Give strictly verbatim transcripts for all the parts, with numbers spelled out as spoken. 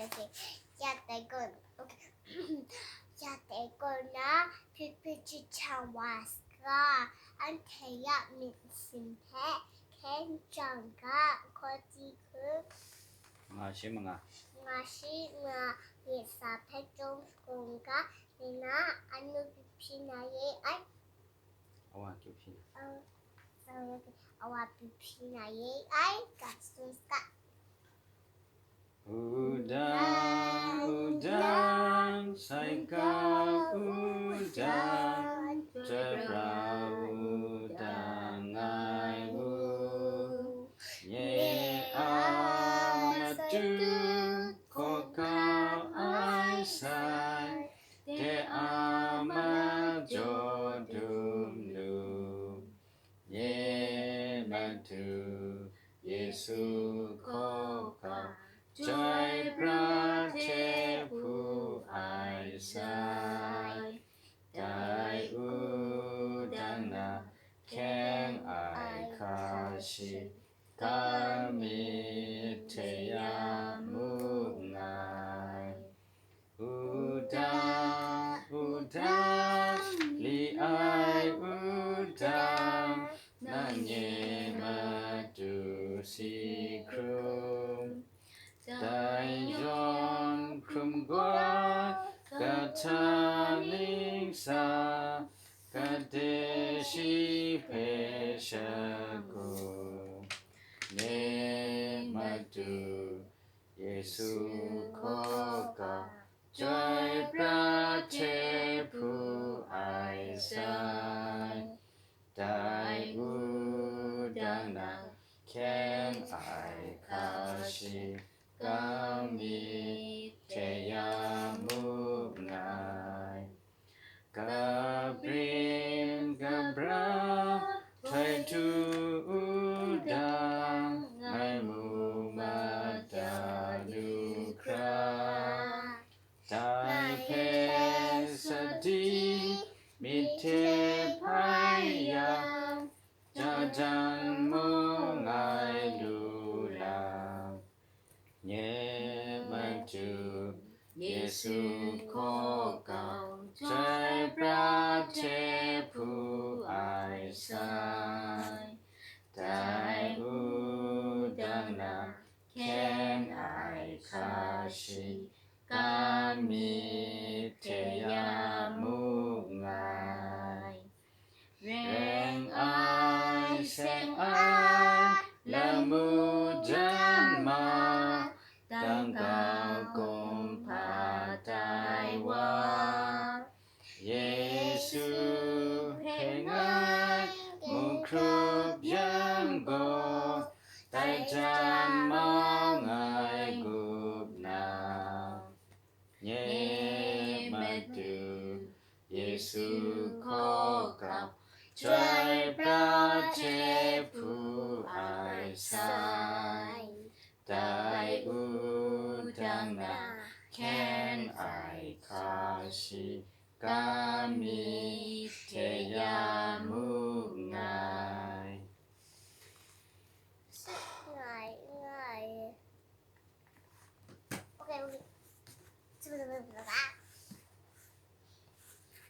Ya dai gaw, okay. Ya dai gaw na, hpyi hpyi chyahkya wa saga, anhte ya myit masin hpe hkyen jang ga, hkaw di hkrum. Nga shi manga. Nga shi nga, myit sa hpe chyawm shagun ga, ni na, anu hpyi hpyi na ye ai. Awa hpyi hpyi na. Awa hpyi hpyi na ye ai, ga tsun saga. Wudang, wudang, sai ga wudang, chyoi pra wudang ngai u. Nye a matu hkaw kau ai sai, de a majaw dum lu. Nye matu Yesu hkaw kau, chyoi pra hte hpu ai sai, dai wudang na hkyeng ai hka shi, kamyit hte ya mu nngai. Wudang, wudang, li ai wudang, nang nye matu si hkrum. Dai yawng hkrum gaw, kahta ningsa, gade shi hpe shagu, nye matu Yesu hkaw kau, chyoi pra hte hpu ai sai, dai wudang na hkyeng ai hka shi, kamyit hte ya mu nngai. Kabring kabra htoi htu u dang, ngai mu mat da lu hkra, dai hpe sadi myit hte hpai yang, jajang mung ngai lu lang. Nye matu Yesu hkaw kau, chyoi pra hte hpu ai sai, dai wudang na hkyeng ai hka shi, kamyit hte ya mu nngai. Reng ai, seng ai, lamu jan ma, dang kau kumhpa tai wa, Yesu hpe ngai mu hkrup yang gaw, dai jan mau ngai gup na. Nye matu Yesu hkaw kau, chyoi pra hte hpu ai sai, dai wudang na hkyeng ai hka shi, kamyit hte ya mu nngai. Ngai, ngai. Okay, okay.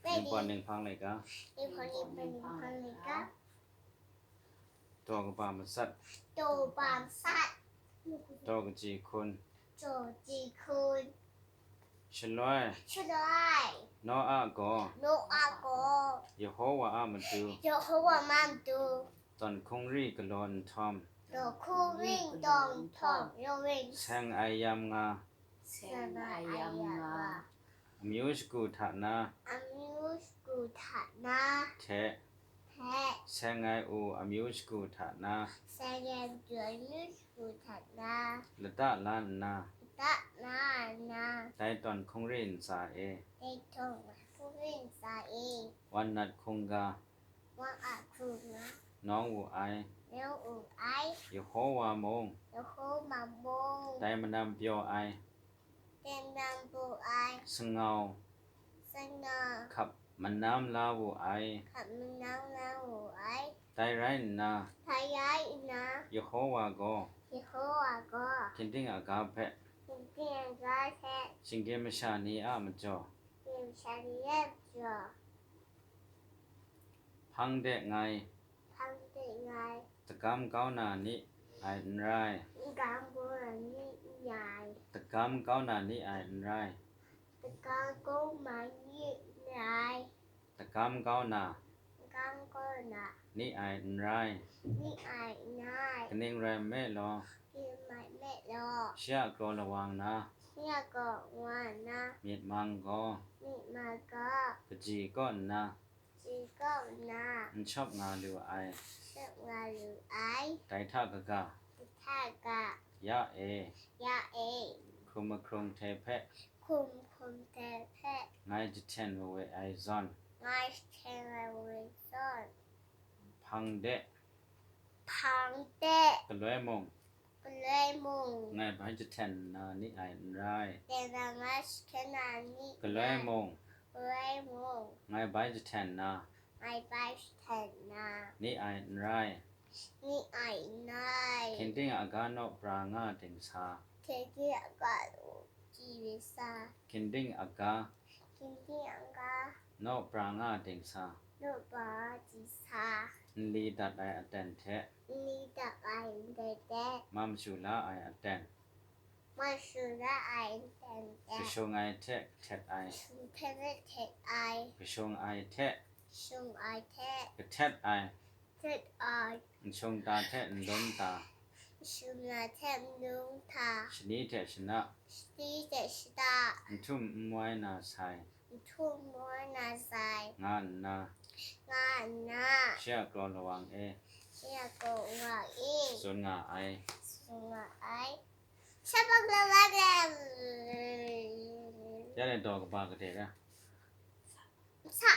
你把零放哪个？你把零放哪个？ Daw kaba matsat. Daw kaba matsat. Daw kaji hkun. Daw kaji hkun. Shaloi. Shaloi. Noa gaw. Noa gaw. Yehowa a matu. Yehowa a matu. Tawn hkungri galaw nhtawm. Tawn hkungri galaw nhtawm, yawng e. Seng ai yam nga. Seng ai yam nga. Amyu shagu hta na. Amyu shagu hta na. Hte. Hte. Seng ai u amyu shagu hta na. Seng ai u amyu shagu hta na. Lata la nna. Lata la nna. Dai tawn hkungri ntsa e. Dai tawn hkungri ntsa e. Wan nat hkungga. Wan nat hkungga. Nawng wu ai. Nawng wu ai. Yehowa mung. Yehowa mung. Dai manam pyaw ai. Dai manam pyaw ai. Sangau. Sangau. Hkap manam la wu ai. Hkap manam la wu ai. Dai rai nna. Dai rai nna. Yehowa gaw. Yehowa gaw. Ginting aga hpe. Ginting aga Shinggyim masha ni a majaw. Shinggyim masha ni a majaw. Hpang de ngai. Hpang de ngai. Dagam kau na ni ai n rai. Dagam kau na ni n rai. Dagam kau na ni ai n rai. Dagam kau na ni n rai. Dagam kau na. Dagam kau na. Ni ai n rai. Ni ai n rai. Kaning rai nme law. Kaning rai nme law. Shi a kraw lawang na. Shi a kraw lawang na. Myit mang gaw. Myit mang gaw. Kaji kaw nna. Kaji kaw nna. N shawp nga lu ai. Shawp nga lu ai. Dai hta kaga. Dai hta kaga. Ya e. Ya e. Hkum mahkrung hte hpe. Hkum mahkrung hte hpe. Ngai jahten wa we ai zawn. Ngai jahten wa we zawn. Hpang de. Hpang de. Galoi mung. Galoi mung. Ngai bai jahten na ni ai n rai. Dai na ngai jahten na ni. Galoi mung. Galoi mung. Ngai bai jahten na. Ngai bai jahten na. Ni ai n rai. Ni ai n rai. Hkinting a ga naw pra nga dingsa. Hkinting a ga naw pra nga dingsa. Hkinting a ga. Hkinting a ga. Naw pra nga dingsa. Naw pra nga dingsa. Nli dat ai aten hte. Nli dat ai aten hte. Mam shu la ai aten. Mam shu la ai aten hte. Kashung ai hte kahtet ai. Kashung hte kahtet ai. Kashung ai hte. Kashung ai hte. Kahtet ai. Kahtet ai. Nshung ta hte nlum ta. Nshung ta hte nlum ta. Shani hte shana. Shani hte shana. Nhtum n moi na sai. Nhtum n moi na sai. Nga nna. Nga nna. Shi a kraw lawang e. Shi a kraw lawang e. Tsun nga ai. Tsun nga ai. Shabak lawang e. Ya le daw kaba kade ga. Sa.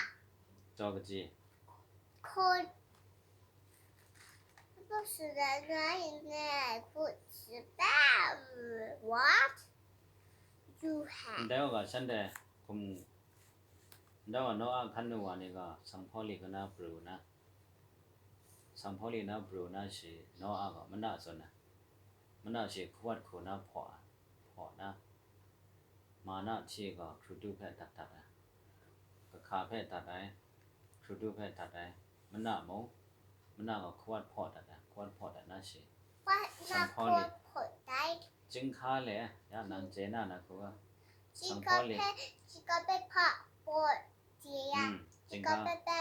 Daw kaji. Hkun. What? You have. Ndai wa ga shanhte hkum, ndai wa Noa hkan nu wa ni ga sanghpauli kaw na pru na, sanghpauli na pru na shi Noa gaw mana zawn ai. Mana shi hkawat hku na hpaw ai, hpaw na, mana hti gaw hkrudu hpe dat dat ai, kahka hpe dat ai, hkrudu hpe dat ai, mana mung, mana gaw hkawat hpaw dat ai, hkawat hpaw dat na shi. Hkawat na sanghpauli hpaw, hpaw dat ai. Chyinghka le, ya nang chye na na hku ga. Chyinghka sanghpauli hpe, chyinghka hpe hpa hpaw chye ya. Mm, chyinghka hpe hpa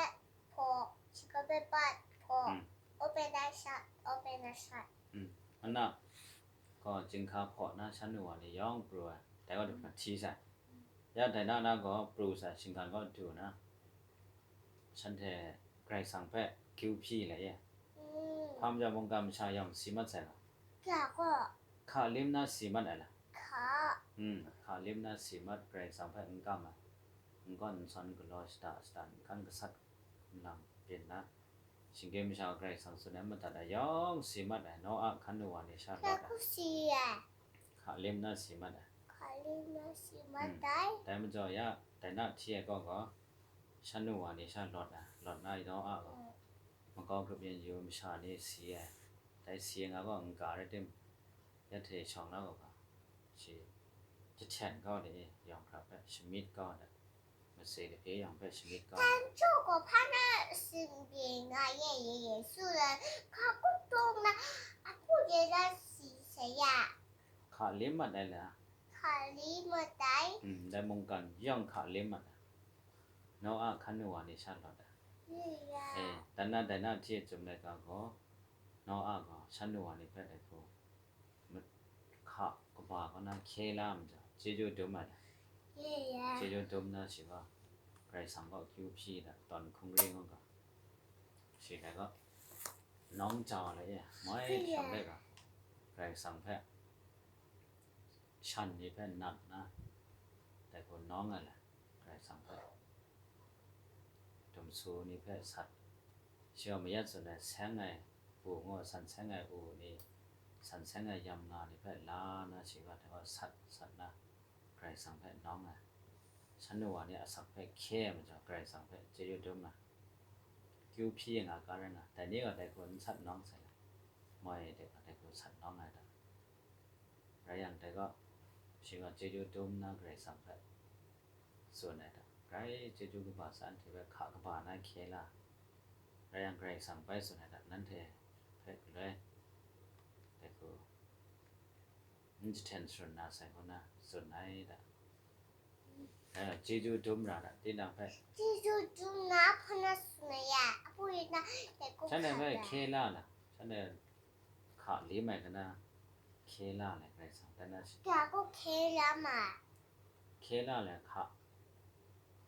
hpaw, chyinghka hpe hpa hpaw. Mm. Open and shut, open and shut. Mm. Mana gaw chyinghka hpaw na shan nu wa ni yawng pru ai, dai wa dum na hti sai. Ya dai na na gaw pru sai, shinggan gaw du na, shanhte Karai Kasang hpe kyu hpyi lai e. Mm. Hpa majaw mungkan masha yawng si mat sai ga? Ga gaw. Hka lim na si mat ai la? Hka. Mm, hka lim na si mat, Karai Kasang hpe n kam ai, n gawn n sawn galaw shada shada, n hkan gasat n lam byin na, shinggyim masha Karai Kasang tsun ai madat ai yawng si mat ai, Noa hkan nu wa ni sha lawt ai. Hka lim na si mat ai. Hka lim na si mat ai. Mm. Dai majaw ya, dai na hti ai kaw gaw, shan nu wa ni sha lawt ai, lawt na Noa gaw, mm, makau grup yin yu masha ni si ai. Dai si ai nga gaw, n-ga rai tim, ya hte shawng na gaw ga, shi jahten kau ni e, yawng hkra hpe shamyit kau ai. Mase kahpye yawng hpe shamyit kau ai. Tan chyu gaw hpa na singpying nga ye ye ye su ai, hka kut taw na, a hpu de na si sai ya. Hka lim mat ai la? Hka lim mat ai. Mm, dai mungkan yawng hka lim mat ai. Noa hkan nu wa ni sha lawt ai. Ye ya. E, dan na dai na hti e chyum laika gaw, Noa gaw shan nu wa ni hpe dai hku, ma-, hka kaba kaw na hkye la ai majaw, chyeju dum ai. Ye ya. Chyeju dum na shi gaw, Karai Kasang gaw kyu hpyi ai, tawn hkungri ngu ga, shi dai gaw, nawng jau ai, moi, ye ya, hkyawm rai ga, Karai Kasang hpe, shan ni hpe nat na, dai hku nawng ai le, Karai Kasang hpe, dumsu ni hpe sat, shi gaw mayat tsun ai, seng ai u ngu, san seng ai u ni, san seng ai yam nga ni hpe la na, shi gaw dai gaw sat, sat na, Karai Kasang hpe nawng ai. Shan nu wa ni asak hpe hkye ai majaw, Karai Kasang hpe chyeju dum ai. Kyu hpyi nga ga rai nga, dai ni gaw dai hku n sat nawng sai ai. Moi de gaw dai hku sat nawng ai ta. Rai yang, dai gaw, Shi gaw chyeju dum nna Karai Kasang hpe tsun ai hta, grai chyeju kaba sa, anhte hpe hka kaba na hkye la, rai yang, Karai Kasang bai tsun ai hta, nanhte hpe galoi dai hku n jahten sharun na sai ngu na tsun ai hta. Rai yang, chyeju dum ra hta, tinang hpe. Chyeju dum na hpa na tsun ai ya, apu ina dai hku Shanhte hpe hkye la la, shanhte hka li mai kana hkye la le, Karai Kasang dan na shi. Ga gaw hkye la ma. Hkye la le hka,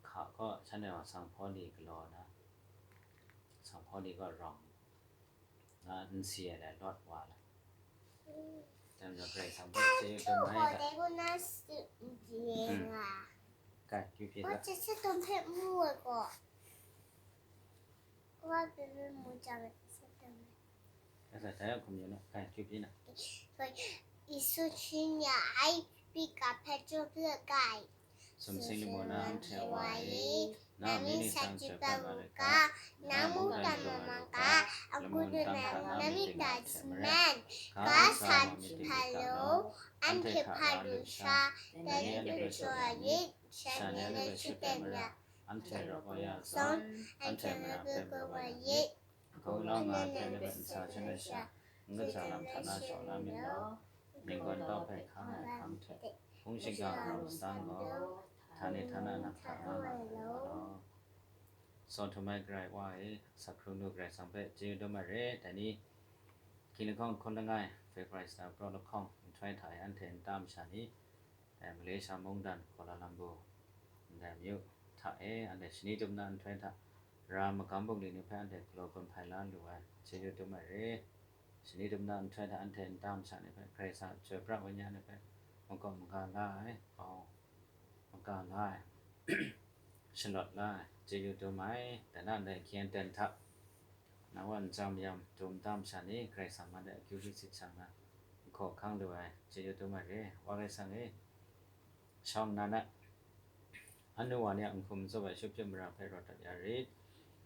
hka gaw shanhte gaw sanghpaw ni galaw na, sanghpaw ni gaw rawng na, n si ai le lawt wa le. Dai majaw Karai Kasang hpe chyeju dum ai hta. Dai gaw na si n di ai nga. Kai, kyu pyi Wa ta. Chyeju dum hpe mu ai gaw. Wa bebe mu jang e, sa teng e. Asa, dai a hkum yu na, kai, kyu pyi na. Yesu hpyi ya ai, pyi ga hpe chyeju gai. Sumsing lamu na anhte wa e, na myit ni tang chyoi pra ma rit ga, na mungdan mung nga ga, amu du na na myit ga hte maren, ga sa myit hta law, anhte hpa lu sha, dai ni hpe jaw ai myit, shan ni hpe shut ai mara, anhte rawt wa ya zawn, anhte mara hpe goi wa ye. Hkunglang nga ai hpe laban ntsa hte na sha, n katsa lam hta na shawng la myit law, myit gawn tau hpe hkang ai hkang hte, hpung shingkang hkang matsan gaw, htani htana nang hta nga nga ai law. Saw htum ai Karai Wa e, asak hkrung nu Karai Kasang hpe chyeju dum ai re, dai ni, hkying lahkawng hkun langai, February sara pra lahkawng, nhtoi hta e anhte nta masha ni, e, Malaysia mungdan Kuala Lumpur ndai myu hta e, anhte shani dum na nhtoi hta, ra magam bungli ni hpe anhte galaw gun hpai la lu ai, chyeju dum ai re. Shani dum na nhtoi hta anhte nta masha ni hpe, Karai Kasang a chyoi pra wenyi ni hpe, makawp maga la ai, bau maga la ai, shalawt la ai, chyeju dum ai. Dai na ndai hkyen ten hta, nang wa nchyam yam dum tam sha ni, Karai Kasang man de akyu hpyi sit shang na, n hkaw hkang lu ai, chyeju dum ai re. Wa Karai Kasang e, shawng nnan a, anu wa ni a n hkum n tsup ai shut hpyit mara hpe rawt dat ya rit.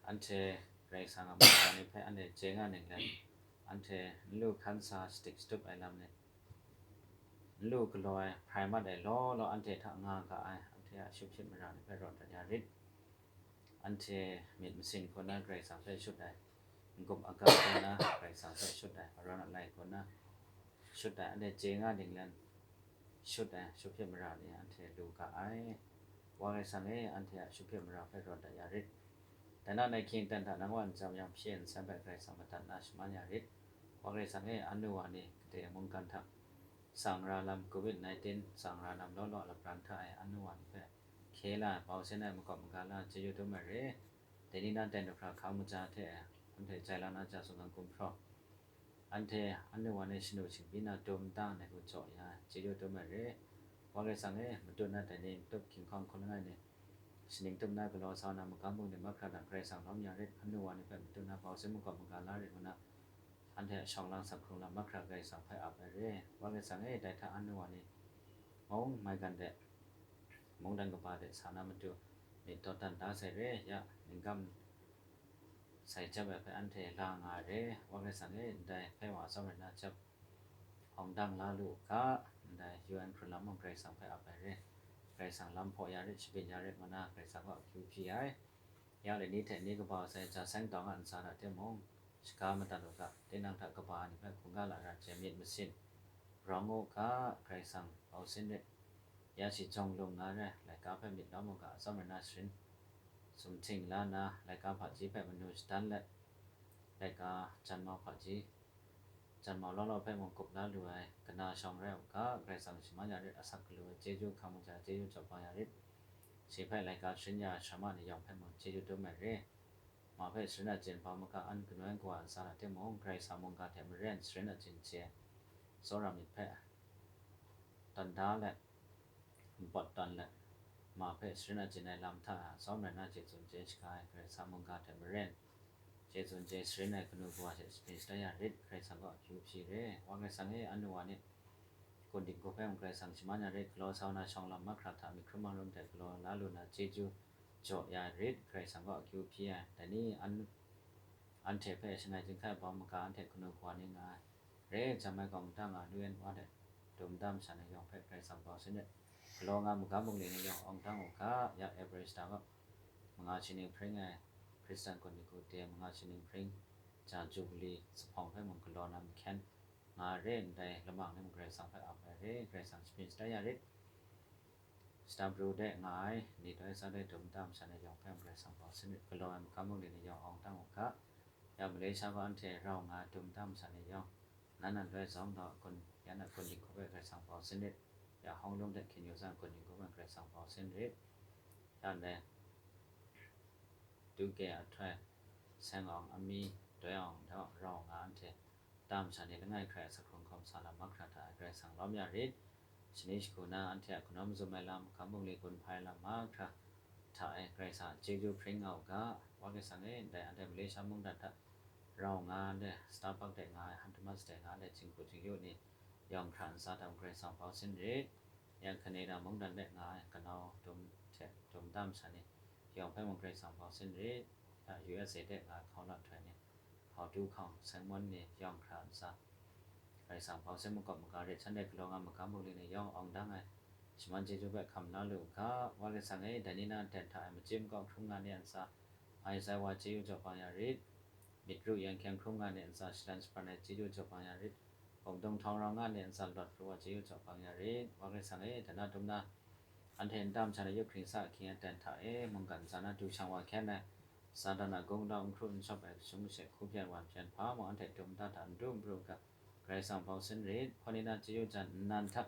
Anhte Karai Kasang a mungga ni hpe anhte chye nga ning let, anhte n lu hkan sa shadik shatup ai lam ni, n lu galaw ai, hprai mat ai law law anhte hta nga ga ai, anhte a shut hpyit mara ni hpe rawt dat ya rit. Anhte myit masin hku na Karai Kasang hpe shut ai, n-gup aga hku na Karai Kasang hpe shut ai, arawn alai hku na shut ai, anhte chye nga ning let shut ai, shut hpyit mara ni anhte lu ga ai. Wa Karai Kasang e, anhte a shut hpyit mara hpe rawt dat ya rit. Dai na ndai hkying ten hta nang wa nchyam yam hpyi n san bai Karai Kasang madat na shaman ya rit. Wa Karai Kasang e, anu wa ni gade mungkan hta sangra lam, covid nineteen sangra lam law law a lapran hta e anu wa ni hpe hkye la ai, bau sin ai, makawp maga la ai, chyeju dum ai re. Dai ni na dai hpra hkang maja hte anhte jai la na ja sumgang gumhpraw, anhte anu wa ni shanu shingpyi na dum nta ndai hku jaw ya ai, chyeju dum ai re. Wa Karai Kasang e, matut na dai ni, matut hkying hkawng hkun langai ni, shaning tum na galaw sa na magam bungli mahkra hta Karai Kasang lawm ya rit, anu wa ni hpe matut na bau sin makawp maga la rit ngu na, anhte a shawng lang asak hkrung lam mahkra Karai Kasang hpe ap ai re. Wa Karai Kasang e, dai hta anu wa ni mung maigan de, mungdan kaba de sa na matu myit dawdan da sai re, ya, ningkam sai jep ai hpe anhte la nga ai re. Wa Karai Kasang e, ndai hpe wa atsawm rai na jep hkawng dang la lu u ga, ndai U N hkrun lam mung Karai Kasang hpe ap ai re. Karai Kasang lam hpaw ya rit, shabyin ya rit ngu na Karai Kasang kaw akyu hpyi ai. Ya le ni hte ni kaba sai ja seng tawng a ntsa hta timung, shaga madat u ga, tinang hta kaba ai ni hpe hkungga lara hte myit masin rawng u ga, Karai Kasang bau sin rit. Ya shi jawng lung nga ai laika hpe myit lawm u ga, atsawm rai na sharin sumhting la nna, laika hpaji hpe manu shadan let, laika janmau hpaji, janmau law law hpe mung kup la lu ai kana shawng rai u ga, Karai Kasang shaman ya rit, asak galu ai chyeju hkang maja chyeju jaw ba ya rit. Shi hpe laika sharin ya ai sharama ni yawng hpe mung chyeju dum ai re. Ma hpe sharin achyin bau maga an kanu ai kawa ntsa hta timung, Karai Kasang mungga hte maren sharin achyin chye ai tsawra myit hpe tawn da let, npawt tawn let, ma hpe sharin achyin ai lam hta atsawm rai na chye tsun chye shaga ai Karai Kasang mungga hte maren, chye tsun chye sharin ai kanu kawa hte sharin shadan ya rit, Karai Kasang kaw akyu hpyi re. Wa Karai Kasang e, anu wa ni, kun dinghku hpe mung Karai Kasang shaman ya rit, galaw sa na shawng lam mahkra hta myit hkrum mahkrum hte galaw la lu na chyeju jaw ya rit, Karai Kasang kaw akyu hpyi ai. Dai ni an, anhte hpe shangai chyinghkai bau maga anhte kanu kawa ni nga ai, re jam ai gaw, nta nga lu yan wa de, dum dam sha ni yawng hpe Karai Kasang bau sin rit. Galaw nga magam bungli ni yawng awng dang u ga, ya April shata kaw manga shi ning hpring ai Hkristan kun ni ku de manga shi ning hpring ja Jubili zuphpawng hpe mung galaw na mahkyen nga re ndai lamang ni mung Karai Kasang hpe ap ai re, Karai Kasang shapring shatai ya rit. Shata pru de nga ai ni doi sa doi dum dam sha ni yawng hpe mung Karai Kasang bau sin rit. Galaw ai magam bungli ni yawng awng dang u ga, ya Malaysia gaw anhte rau nga dum dam sha ni yawng, nan nan loi zawng daw a kun, yan a kun dinghku hpe Karai Kasang bau sin rit. Ya Hawng Lung hte Hkin Yu Zan kun dinghku hpe Karai Kasang bau sin rit. Ya ndai, Tuge a htoi, seng awng ami, doi awng daw rau nga anhte, dam sha ni langai hkrai a sa hkrung hkawm sa lam mahkra hta e Karai Kasang lawm ya rit. Shani shagu na anhte a kanawn mazum ai lam, hkam bungli gun hpai lam mahkra hta e Karai Kasang a chyeju hpring nga u ga, Wa Karai Kasang e, ndai anhte Malaysia mungdan hta rau nga ai, Starbucks de nga ai, Hunter Mars de nga ai, jinghku jingyu ni yawng hkra ntsa dam Karai Kasang bau sin rit. Yang Canada mungdan de nga ai, kanau dum hte dum dam sha ni yawng hpe mung Karai Kasang bau sin rit. Ya U S A de nga ai, hkau lam htoi ni hkau du hkawng seng mawn ni yawng hkra ntsa Karai Kasang bau sin makawp maga rit, shanhte galaw nga magam bungli ni yawng awng dang ai shaman chyeju hpe hkam la lu u ga, Wa Karai Kasang e, dai ni na aten hta e machyi makau hkrum nga ni a ntsa, ai sai wa chyeju jaw bang ya rit. Myit ru yan hkyang hkrum nga ni a ntsa, shalan shabran ai chyeju jaw bang ya rit. Bawng dung htawng rau nga ni a ntsa, lawt pru wa chyeju jaw bang ya rit. Wa Karai Kasang e, dai na dum na, anhte n dam sha ni yup hkring sa ahkying aten hta e mungkan ntsa na du shang wa hkyen ai, Satan a gungdaw n hkru n shawp ai kashung kashe hku byan wan hpyen hpa mung anhte dum da hta n du n pru u ga, Karai Kasang bau sin rit. Hpawt ni na chyeju jan nnan hta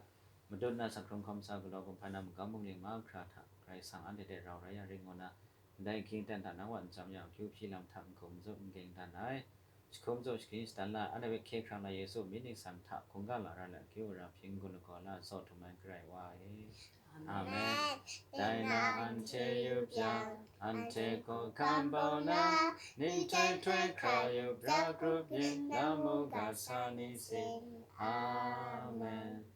matut na sa hkrung hkawm sa galaw gun hpai na magam bungli mahkra hta Karai Kasang anhte de rau rai ya rit ngu na, ndai ahkying aten hta nang wa n chyam yang, akyu hpyi lam hta n hkum tsup n ging dan ai. Jahkum tsup shagying shadan la ai, anhte hpe hkye hkrang na Yesu myit ningsang hta hkungga lara let akyu ara hpyi n-gun lagaw la ai, tsaw htum ai Karai Wa e. Amen. Dai na anhte yup yang, anhte hkawhkam bau na, nhtoi htoi hkra yup ra grup yin, lamu ga sa ni sin. Amen.